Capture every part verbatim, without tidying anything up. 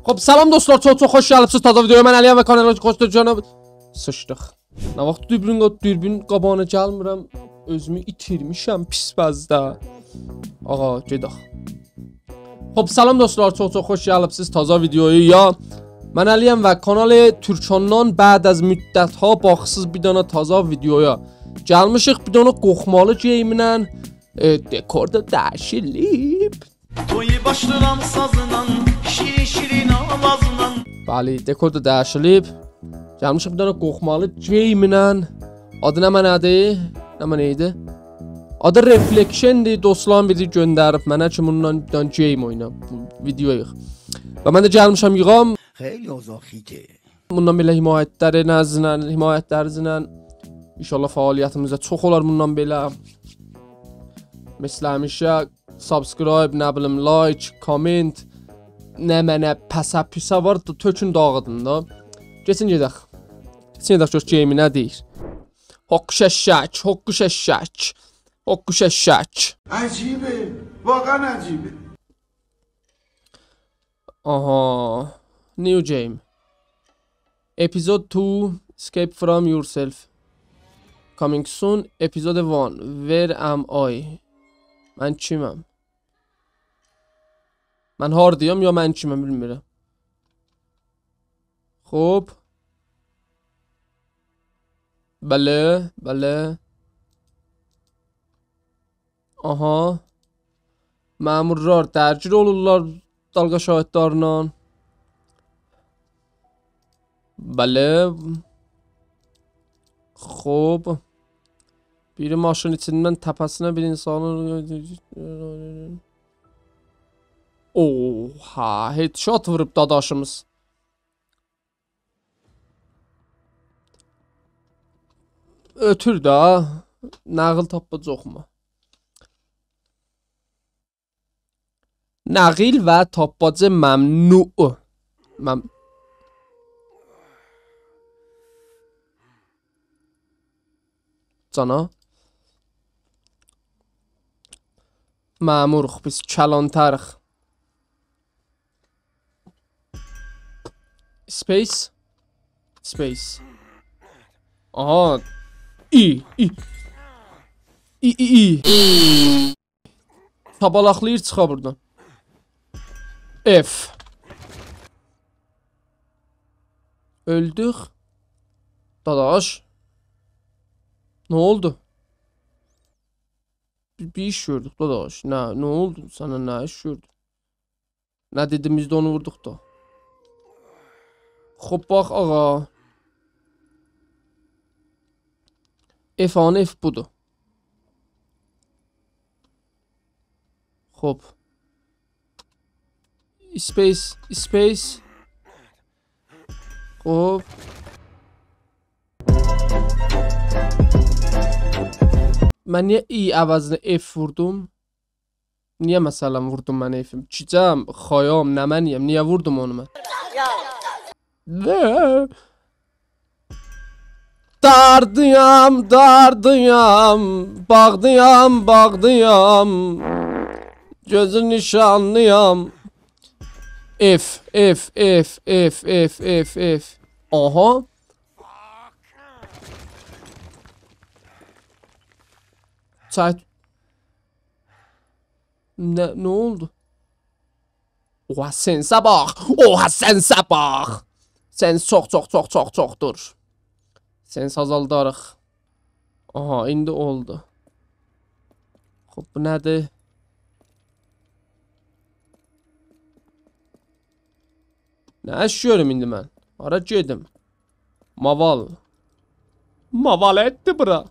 خوب، سلام دوستلار، چوخ چوخ خوش گلیبسیز تازا ویدیویا. من علی‌ام و کانالا خوش گلیبسیز. سیچدیق. نه واخت دوربین قا-، دوربین قاباغینا گلمیرم، اؤزومو ایتیرمیشم پیس وضعده. آقا، گئدک. خوب، سلام دوستلار، چوخ چوخ خوش گلیبسیز تازا ویدیویا. من علی‌ام و کانال تورکاندان بعد از مدت‌ها باخسیز بیر دنه تازا ویدیویا گلمیشیک، بیر دنه قورخمالی گیمله، ائ، دکور دا دییشیلیب. تویو باشلاییرام سازینان، شیرین شیرین آوازینان. بلی، دکور دا دییشیلیب. گلمیشیک بیر دنه قورخمالی گیمله. آدی نمنه‌دیر؟ نمنه ایدی؟ آدی Reflection-دیر. دوستلارین بیری گؤندریب منه کی، بونونلا بیر دنه گیم اوینا، بو ویدیو ییغ. و من ده گلمیشم ییغام. خیلی اوضاع خیته. بوندان بئله حمایت‌لری نزدینن، حمایت‌لرینیزله. انشاءالله فعالیتیمیز ده چوخ اولار بوندان بئله. مثل همیشه subscribe، نه بیلیم، like، comment، نمنه پسه پیسه وار، دا تؤکون داغیدین دا. کئچین گئدک. کئچین گئدک، گؤر گیمی نه دئییر. هوققوش ائششک، هوققوش ائششک، هوققوش ائششک. عجیبه، واقعاً عجیبه. آها. New game. Episode two, Escape from Yourself. Coming soon, episode one. Where am I? من کیمم؟ من هاردایام یا من کیمم، بیلمیرم. خوب. بله، بله. آها. مأمورلار درگیر اولورلار دالغا شاهیدلارینان. بله. خوب. بیری ماشین ایچیندن تپه‌سینه بیر اینسانی... اوها، headshot ووروب داداشیمیز. اؤتور دا. نقیل تاپاجاغیق ما؟ نقیل و تاپاجا ممنوع. مم-، جانا. مأموروق بیز، کلانتریق. Space. Space. آها. ای، ای. ای، ای، ای. چابالاقلاییر چیخا بوردان. F. اؤلدوک. داداش. نه اولدو؟ بیر، بیر ایش گؤردوک، داداش. نه، نه اولدو؟ سنه نه ایش گؤردوک؟ نه دئدیم، بیز ده اونو ووردوق دا. خوب، باخ، آقا. F، آن F بودور. خوب. Space، space. خوب. من نییه E عوضینه F ووردوم؟ نییه مثلا ووردوم من F-ی؟ کیجم، خایام، نمنه‌یم؟ نییه ووردوم اونو من؟ نه؟ داردایام، داردایام، باغدایام، باغدایام. گؤزو نیشانلی‌یام. F، F، F، F، F، F، F. آها. چت-، نه، نه اولدو؟ اوها، سنسه باخ! اوها، سنسه باخ! سنس چوخ، چوخ، چوخ، چوخ، چوخدور. سنس آزالداریق. آها، ایندی اولدو. خوب، بو نه‌دیر؟ نه ایش گؤروم ایندی من؟ هارا گئدیم؟ ماوال. ماوال ائتدی بورا.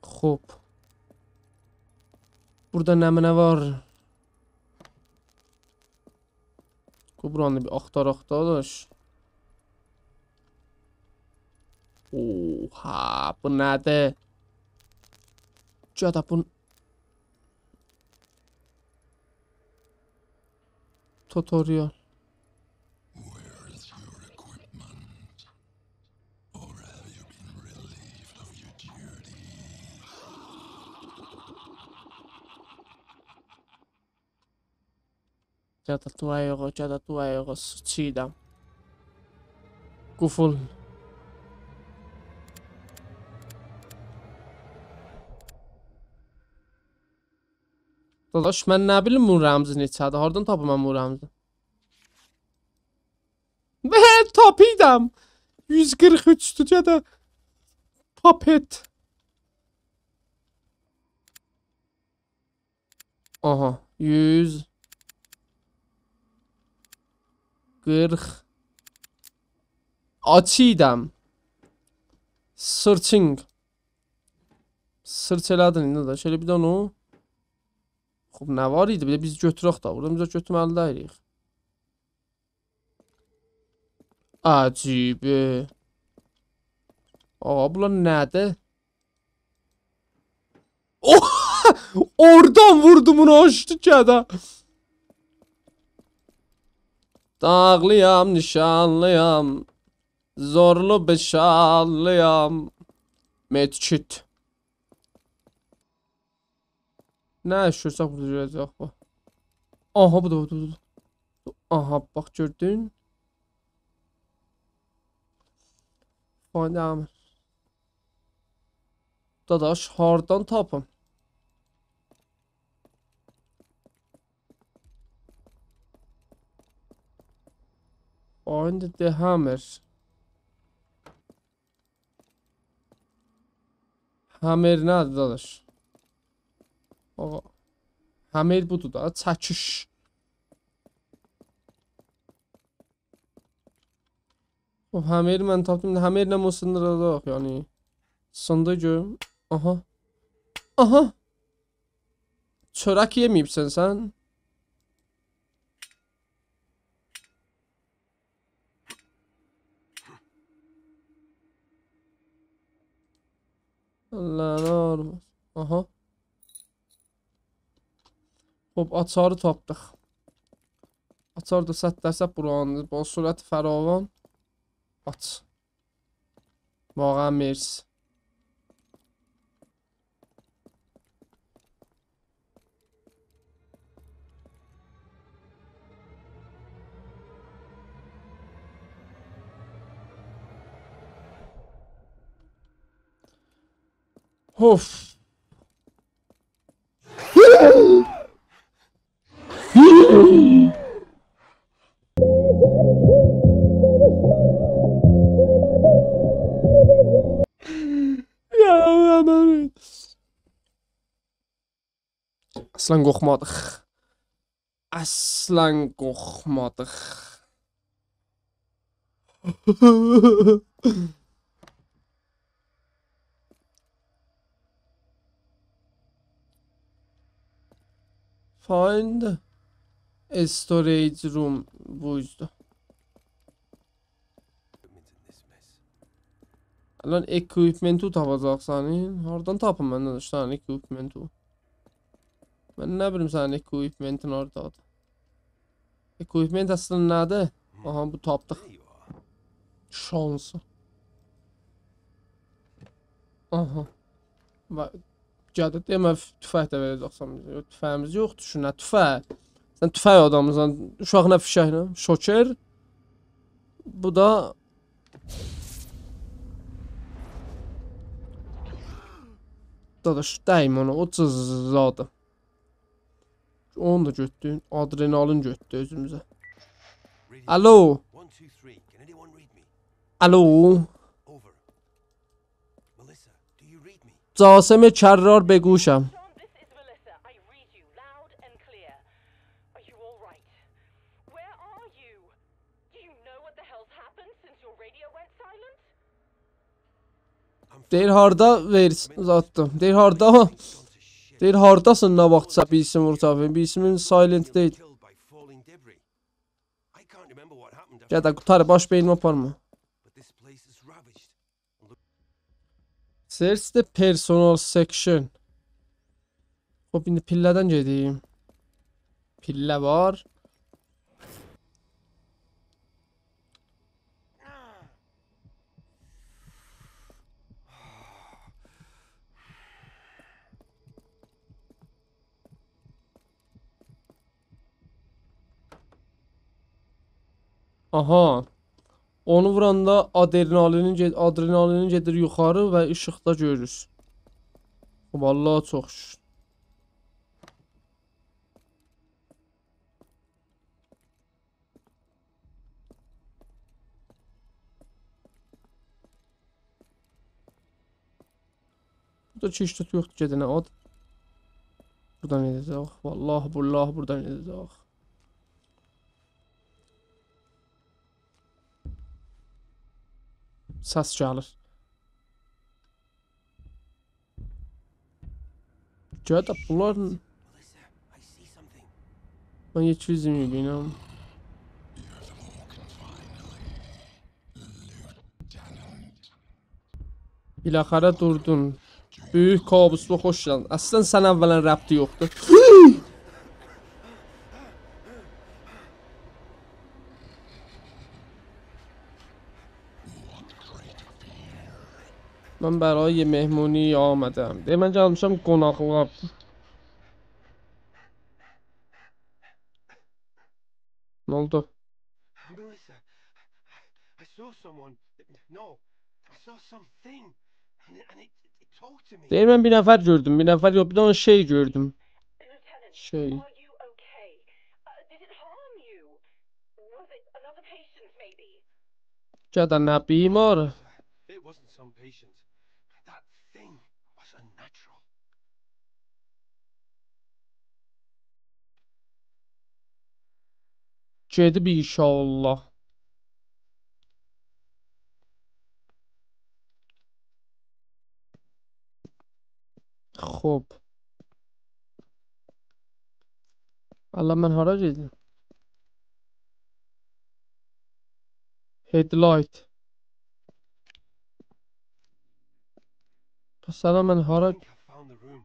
خوب. بوردا نمنه وار؟ قوی بورانی بیر آختاراق دا، داداش. اوها، بو نه‌دیر؟ گده بو. Tutorial. Where is your equipment? Or have you been relieved of your duty? گده دو آیاغا، گده دو آیاغا سیچیردیم. قفل. داداش، من نه بیلیم بو رمزی نئچه‌دیر؟ هاردان تاپیم من بو رمزی؟ به، تاپیردیم. یوز قیرخ اوچ توتیا دا پاپت. آها، یوز قیرخ. آچیردیم. Searching. Search ائله‌دین ایندی ده. شئیله بیر دنه او. خوب، نه وار ایدی؟ بیر ده بیز گؤتورک ده. بورادا بیز گؤتورمه‌لی دئییلیک. عجیبه. آقا، بونلار نه‌دیر؟ اوه! اورادان ووردوم، اونو آچدی گده. داغلی‌یام، نیشانلی‌یام. زورلو بئش‌آللی‌یام. مدکیت. نه ایش گؤرسک بورادا گؤره‌جه‌ییک بو. آها، بو دا، بو دا، بو دا. آها، باخ، گؤردون. Find hammer. داداش، هاردان تاپیم؟ Find the hammer. Hammer نه‌دیر، داداش؟ آقا، hammer بودور دا، چکیش. او hammer-ی من تاپدیم. Hammer-له بونو سیندیراجاغیق، یعنی. سیندی گؤروم. آها. آها. چؤرک یئمه‌ییبسن سن؟ الله، نه اولماز؟ آها. خوب، آچاری تاپدیق. آچار دا صد درصد بورانی، با سرعت فراوان. آچ. واقعا مرسی. هوف. یا، اصلا قورخمادیق. اصلا قورخمادیق. Find a storage room. بو اوزدو. الان equipment-ی تاپاجاقسان، هاردان تاپیم من، داداش، سنین equipment-ی؟ من نه بیلیم سنین equipment-ین هاردادیر. Equipment اصلا نه‌دیر؟ آها، بو تاپدیق. شانسی. آها. و گده دئمه، ف-، توفنگ ده وئره‌جکسن بیزه. یوخ، توفنگیمیز یوخدور، شو نه توفنگ؟ سن توفنگ آدامیسان، اوشاق نه فیشکله؟ شوکر. بو دا، داداش، دیمه اونا، او جیززادی. اونو دا گؤتدو، آدرنالین گؤتدو اؤزوموزه. الو. One, two, three. Can anyone read me? الو. Over. Melissa, do you read me? جاسم کرار، به گوشم. John, this is Melissa. I read you loud and clear. Are you all right? Where are you? Do you know what the hell's happened since your radio went silent? دئییر، هاردا وئر زاددی؟ دئییر، هاردا؟ دئییر، هارداسان، نه واختسا بیریسینی ووروبسان؟ بیریسینین silent دئییل. گده، قوتار، باش بئینیمی آپارما. Search the personal section. خوب، ایندی پیلله‌دن گئدیم. پیلله وار. آها. اونو ووراندا آدرنالینین گئ-، آدرنالینین گئدیر یوخاری و ایشیقدا گؤرور. والله چوخ شوکور. بوردا کی ایش توت یوخدور، گئدنه آد. بوردان گئده‌جک. والله، بالله بوردان گئده‌جک. سس گلیر. گده بونلار. Melissa, I see something. من یه چیزی می‌بینم. بالاخره دوردون. بؤیوک کابوسلوق، خوش گلدین. اصلاً سن اولاً ربطی یوخدور. من برای مهمونی آمدم. دئمک گلمیشم قوناقلیغا. نه اولدو؟ Melissa, I saw someone. No, I saw something. And it, and it, it talked to me. دئییر، من بیر نفر گؤردوم، بیر نفر یوخ، بیر دنه شئی گؤردوم. Lieutenant, شئی. Are you okay? Uh, did it harm you? Was it another patient, maybe? گده نه بیمار. It wasn't some patient. That thing was unnatural. گئدیب انشاءالله. خوب. الله، من هارا گئدیم؟ Headlight. پس الله، من هارا... I think I found the room.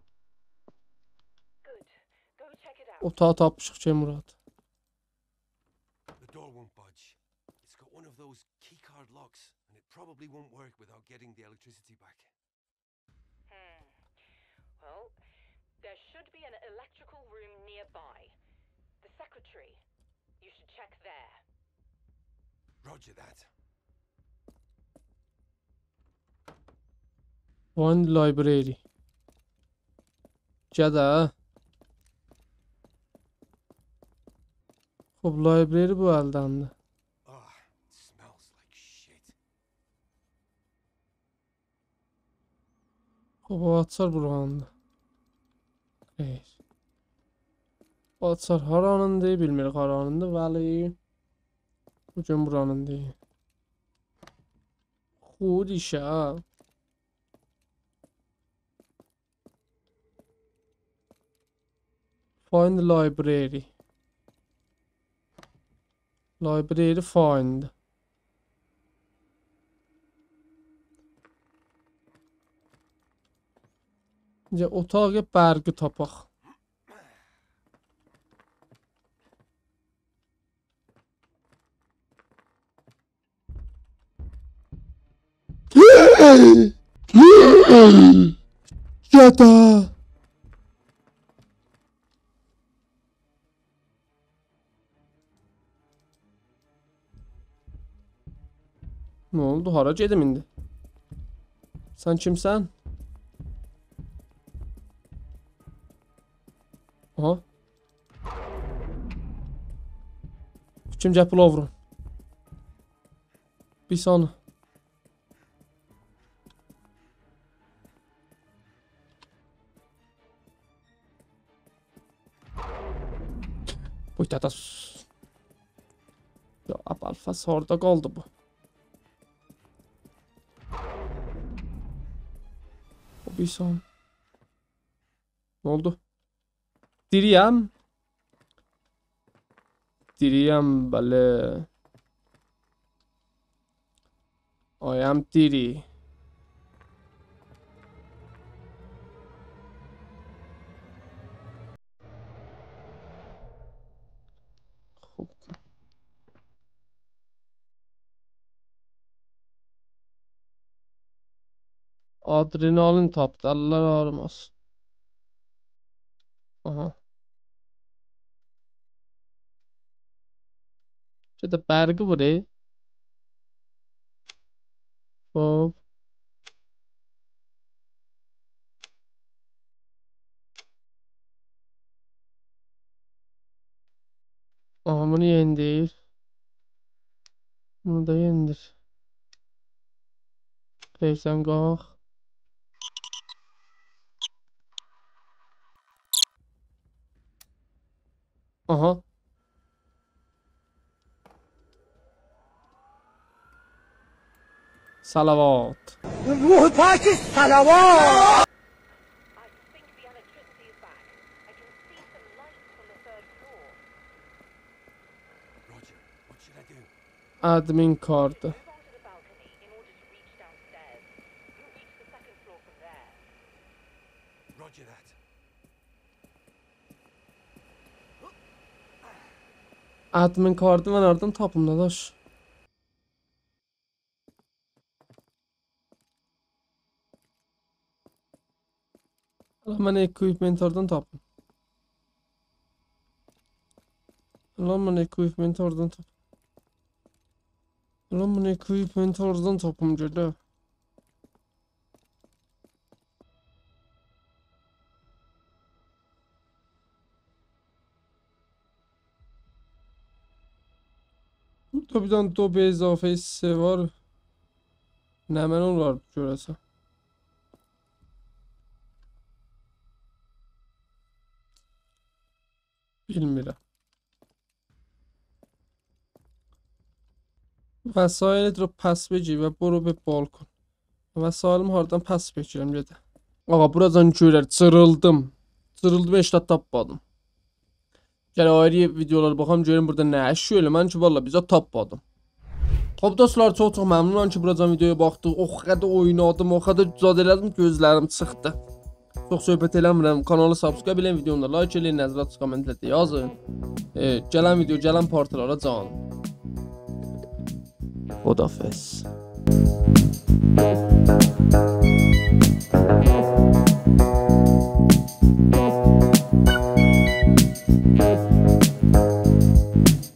Good. Go check it out. اوتاغی تاپمیشیق کی، مراد. The door won't budge. It's got one of those keycard locks, and it probably won't work without getting the electricity back. Hmm. Well, there should be an electrical room nearby. The secretary. You should check there. Roger that. Find library. گده. خوب، library بو الدندیر. Ah, it smells like shit. خوب، او آچار بورانیندی. خیر. او آچار هارانیندی، بیلمیریک هارانیندی، ولی بو گون بورانیندی. خود ایشه ها. Find library. Library find. ایندی اوتاق برقی تاپاق. گده. نه اولدو؟ هارا گئدیم ایندی؟ سن کیمسن؟ آها. کیم گلیر بولا وورون؟ بیر ثانیه. بو دادا سوس. یا ابوالفضل، هاردا قالدی بو؟ او بیر ثانیه. نه اولدو؟ دیری‌یم. دیری‌یم، بلی. I am دیری. خوب. آدرنالین تاپدی، اللر آغریماسین. آها. بیر ده برقی وور، ائ. خوب. آها، بونو یئندیر. بونو دا یئندیر. خئیر، سن قالخ. آها. صلوات. روح پاکی، صلوات. Admin کاردی. Admin کاردی من هاردان تاپیم، داداش؟ الان من equipment هاردان تاپیم؟ الان من equipment هاردان تاپیم؟ الان من equipment هاردان تاپیم، گده؟ بورادا بیر دنه دو به اضافه سه وار. نمنه اولار گؤره‌سن؟ بیلمیرم. وسایلت رو پس بگیر و برو به بالکن. وسایلیمی هاردان پس بگیرم، گده؟ آقا، بوراجان گؤرر، جیریلدیم. جیریلدیم، هئچ ده تاپمادیم. گل آیری ویدیولارا باخام، گؤروم بورادا نه ایش ائله. من کی، والله، بیر زاد تاپمادیم. خوب، دوستلار، چوخ چوخ ممنونام کی، بوراجان ویدیویا باخدینیز. او قدر اوینادیم، او قدر زاد ائله‌دیم، گؤزلریم چیخدی. چوخ صحبت ائله‌میرم. کانالی subscribe ائله‌یین، ویدیونو دا like ائله‌یین، نظراتینیزی کامنت‌لرده یازین. ائ، گلن ویدیو، گلن پارتلارا جان. خداحافظ.